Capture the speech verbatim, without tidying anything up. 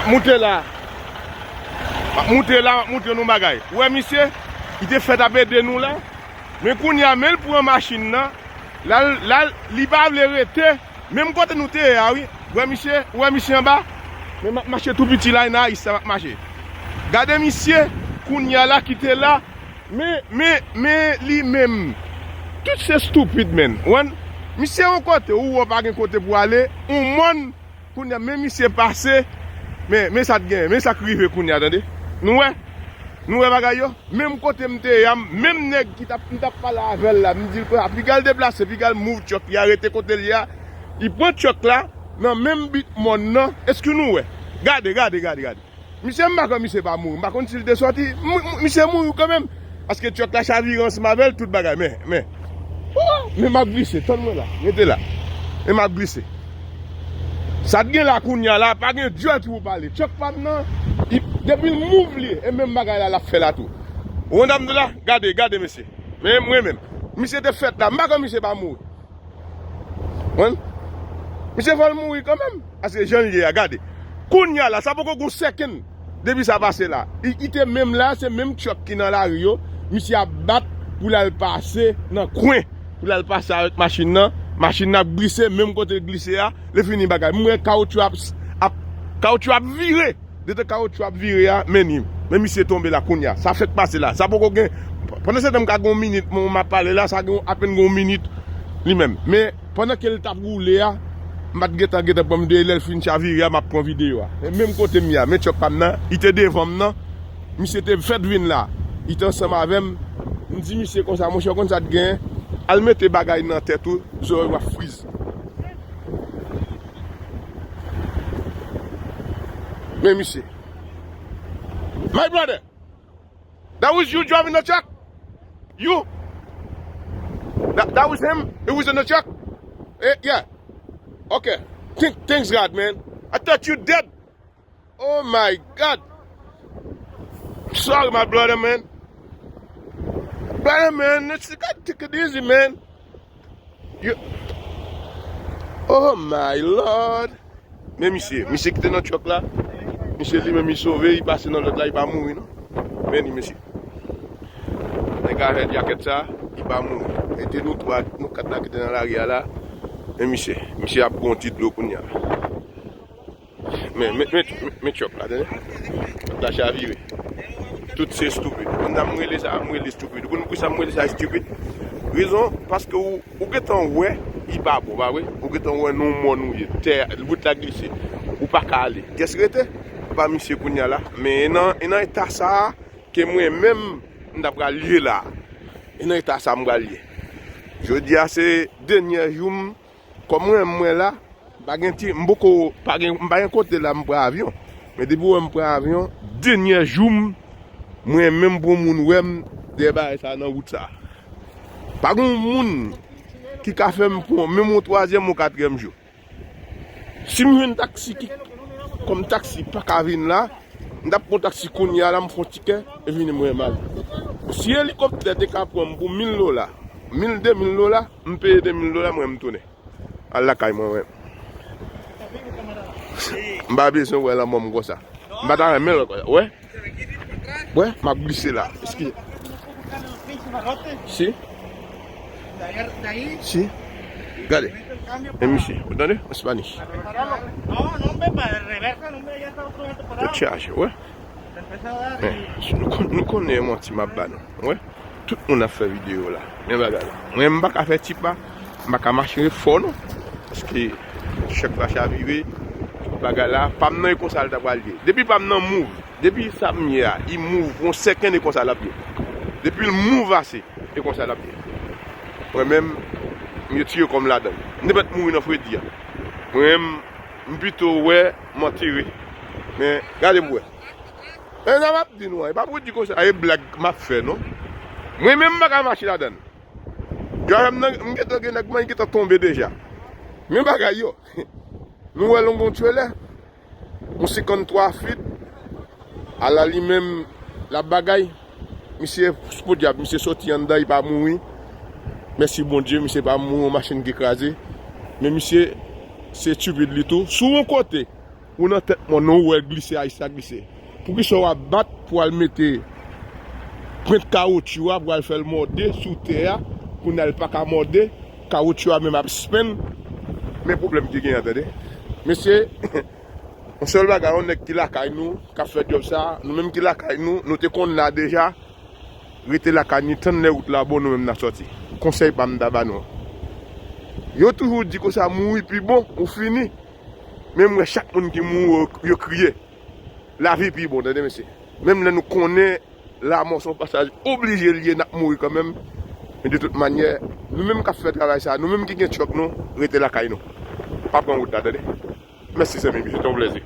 Moute la. M ap moute la, m ap montre nou bagay. Ou wè misye, li te fèt ap ede nou la. Men kounye a, men l pran machin nan. La, l- la, l- li pa vle rete. Menm kote nou te ye a, wi. Ou wè misye, ou wè misye anba? Men m ap mache tou piti la, nan Ayis sa m ap mache. Gade misye, kounye a la, kite la. Men, men, men li menm. Tout se stupid, man. Ou wè? Misye yon kote, ou wè pa gen kote pou ale. Yon mòn, kounye a, men misye pase. Men, men sa t gen, men sa k rive kounye a, tande. Nou wè? Nou wè bagay yo? Menm kote m te ye a, menm nèg ki t ap, m t ap pale avè l la, m di l konsa, piga l deplase, piga l move truck li a, rete kote l ye a. Li pran truck la, nan menm bit mòn nan. Èske nou wè? Gade, gade, gade, gade. Misye, m pa kwè misye pa mouri. M pa konn si l te sòti. M- m- Misye mouri kanmenm. Paske truck la chavire ansanm avè l, tout bagay. Men, men. Oh, men m ap glise. Tann mwen la. Rete la. Men m ap glise. Sa t gen la kounye a la, pa gen djòl ki pou pale. Truck pa m nan, li- depi l move li, e menm bagay la l ap fè la tou. Ou konn sa m di la? Gade, gade mesye. Men mwen menm. Misye te fèt la. M pa kwè misye pa mouri. Konprann? Misye fò l mouri kanmenm. Paske jan l ye a, gade. Kounye a la, sa poko gon second depi sa pase la. Li kite menm la, se menm truck ki nan lari yo. Misye ap bat pou l al pase nan kwen. Pou l al pase avèk machin nan. Machin nan ap glise, menm kote l glise a. Lè fini bagay. M wè kawotchou ap, ap, kawotchou ap vire. Detan kawotchou ap vire a, men li. Men misye tonbe la kounye a. Sa fèk pase la. Sa poko gen. Pandan se tan m ka gen yon minit, mwen m ap pale la, sa gen apèn gen yon minit li menm. Men pandan ke l t ap woule a, m pa t gentan, gentan pran videyo. Lè l fin chavire a, m ap pran videyo a. Men menm kote m ye a, men truck pa m nan, li te devan m nan. Misye te fèt vin la. Li te ansanm avè m. M di misye konsa, monchè, w konn sa t gen? Al mete bagay nan tèt ou, zòrèy w ap friz. Men misye. My brother, that was you driving the truck? You? That, that was him? He was in the truck? Eh, yeah. Okay. Thank, thanks God, man. I thought you dead. Oh my God. Sorry, my brother, man. Brother, man, let's gotta take it easy, man. You... Oh my Lord. Men misye, misye ki te nan truck la, misye li menm li sove, li pase nan lòt la, li pa mouri non. Men li mesye. Nèg a fè djakèt sa, li pa mouri. E te nou twa, nou kat la ki te nan lari a la. Men misye, misye ap pran yon ti dlo kounye a. Men, men, men, men, men truck la, tande. Truck la chavire. Tout se stupid. Ou konn sa m rele sa, m rele stupid. Ou konn poukisa m rele sa stupid? Rezon, paske ou, ou gentan wè, li pa bon, pa vre? Ou gentan wè nan yon mòn ou ye, tè, wout la glise. Ou pa ka ale. Kiyès rete? Pa misye kounye a la. Men e nan, e nan eta sa a ke mwen menm, m ta pral ye la. E nan eta sa a m pral ye. Jodi a se dènye jou m Kòm mwen, mwen la, m pa gen ti, m poko, pa gen, m pa gen kote la m pran avyon. Men depi w wè m pran avyon, dènye jou m, mwen menm pou moun wè m dèyè bagay sa nan wout sa. Pa gen moun ki ka fè m pran menm yon twazyèm ou katriyèm jou. Si m jwenn taksi ki, kòm taksi pa ka vin la, m t ap pran taksi kounye a la, m fè yon tikè, e vini mwen m ale. Si elikoptè te ka pran m pou mil dola, mil, de mil dola, m peye de mil dola, mwen m tounen. Al lakay mwen, mwen. M pa bezwen wè lanmò m konsa. M pa ta renmen wè konsa. Wè? Wè? M ap glise la. Eskize. Si. Si. Gade. E misye. Ou tande? An Spanish. Tèt chaje, wè. Men, nou konn-, nou konnen e manti m ap ba nou. Wè. Tout moun ap fè videyo la. Men bagay la. Mwen, m pa ka fè ti pa. M pa ka mache fò, non. Paske chèk la chavire. Tout bagay la. Pa m nan e konsa l ta pral ye. Depi pa m nan move. Depi sa m ye a, li move. Yon sèkèn e konsa l ap ye. Depi l move ase, e konsa l ap ye. Mwen menm, m retire kò m ladan l. M te mèt mouri nan fredi a. Mwen menm, m pito wè m antere. Men, gade pou wè. E sa m ap di nou an, e pa pou di konsa, e blag m ap fè, non. Mwen menm m pa ka mache ladan l. Yo avè m nan, m gentan gen nèg mwen gentan tonbe deja. Men bagay yo. Nou wè l yon gon trelè. Yon senkanntwa fit. Ala li menm l ap bagay. Misye, podyab, misye soti anndan, li pa mouri. Mèsi Bondye, misye pa mouri, yon machin ki kraze. Men misye, se stupid li tou. Sou yon kote, Ou nan tèt mòn non, ou wè l glise, Ayisyen ap glise. Poukisa w ap bat pou al mete pwent kawotchou a, pou al fè l mòde sou tè a, kounye a l pa ka mòde, kawotchou a menm ap spenn? Men pwoblèm ki genyen an, tande. Mesye, yon sèl bagay, yon nèg ki lakay nou, k ap fè djòb sa, nou menm ki lakay nou, nou te konn la deja, rete lakay ni tann lè wout la bon, nou menm n a sòti. Konsèy pa m ta ba nou. Yo toujou di konsa, mouri pi bon, ou fini. Men m wè chak moun ki mouri, yo kriye. Lavi pi bon, tande mesye. Menm lè nou konnen lanmò se yon pasaj oblije l ye, n ap mouri kanmenm. Men de tout manyè, nou menm k ap fè travay sa, nou menm ki gen tchòk nou, rete lakay nou. Pa pran wout la, tande. Mèsi zanmi m, se te yon plèzi.